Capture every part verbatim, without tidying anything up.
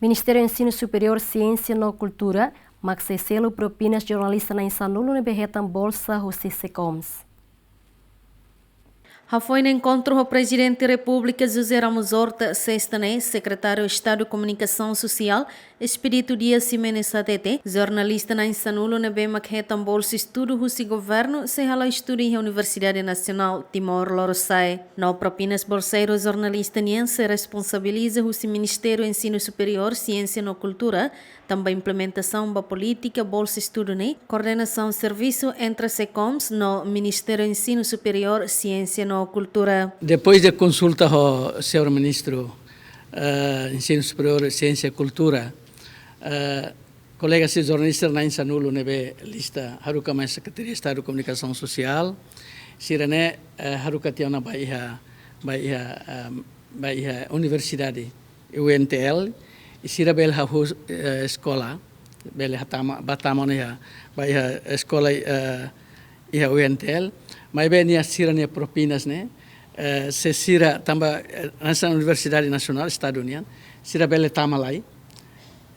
Ministériu Ensinu Superiór, Siénsia no Kultura mak sei selu propinas jornalista na'in sanulu ne'ebé hetan bolsa husi SECOMS. Hafoin enkontru ho Prezidente Repúblika José Ramos Horta, sesta ne'e, Sekretáriu Estadu Komunikasaun Sosiál, Expedito Dias Ximenes hatete, jornalista na'in sanulu ne'ebé mak hetan bolsa estudu husi governu sei hala'o estudu iha Universidade Nasionál Timor Lorosa'e. No propinas bolseiru jornalista nian sei responsabiliza husi Ministériu Ensinu Superiór, Siénsia no Kultura, tanba implementasaun ba polítika bolsa estudu ne'e, koordenasaun servisu entre SECOMS no Ministériu Ensinu Superiór, Siénsia no Kultura. Depois de konsulta ho señór Ministru, eh, Ensinu Superiór, Siénsia, Kultura, eh, kolega sira jornalista na'in sanulu ne'ebé lista haruka mai Sekretaria Estadu Komunikasaun Sosiál, sira-ne'e, eh, haruka tiha ona ba iha, ba iha, eh, ba iha universidade, U N T L, i sira bele hahú, eh, eskola, bele hatama, bá tama ona iha, ba iha eskola, eh, iha U N T L, maibé nia sira-nia propinas ne'e, eh, se sira tanba, eh, hanesan Universidade Nasionál Estadu nian, sira bele tama lai.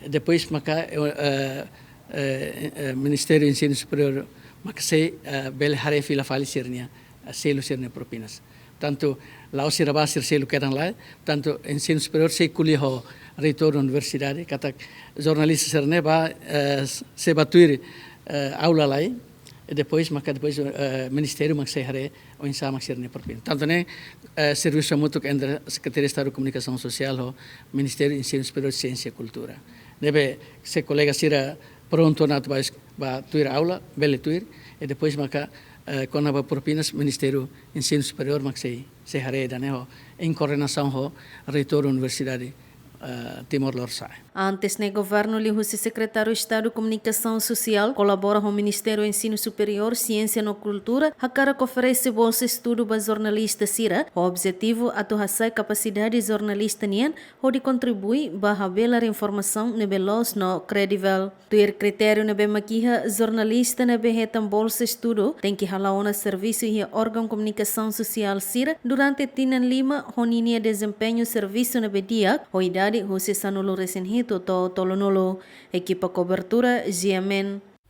Depois maka, eh, eh, eh, eh, Ministériu Ensinu Superiór maka sei, eh, bele haree fila fali sira-nia, eh, selu sira-nia propinas. Tantu la'ós sira bá sira selu kedan lai, tantu Ensinu Superiór sei ko'alia ho reitór universidade, katak jornalista sira-ne'e bá, eh, sei bá tuir, eh, aula lai, i depois maka depois, eh, ministériu mak sei haree oinsá mak sira-nia propina. Tantu ne'e, eh, servisu hamutuk entre Sekretaria Estadu Komunikasaun Sosiál ho Ministériu Ensinu Superiór, Siénsia, Kultura. Ne'ebé se kolega sira prontu ona atu bá es-, bá tuir aula, bele tuir, i depois maka, eh, kona-ba propinas Ministériu Ensinu Superiór mak sei, sei haree ida-ne'e ho, em koordenasaun ho reitór universidade, eh, Timor Lorosa'e. Antes ne'e governu liuhusi Sekretáriu Estadu Komunikasaun Sosiál kolabora ho Ministériu Ensinu Superiór, Siénsia no Kultura, hakarak oferese bolsa estudu ba jornalista sira, ho objetivu atu hasa'e kapasidade jornalista nian, hodi kontribui ba habelar informasaun ne'ebé loos no kredivel. Tuir kritériu ne'ebé mak iha, jornalista ne'ebé hetan bolsa estudu tenke hala'o ona servisu iha órgaun komunikasaun sosiál sira durante tinan lima, ho ninia dezempeñu servisu ne'ebé di'ak, ho idade husi sanulu-resin-hitu to'o tolunulu. Ekipa kobertura, G M N.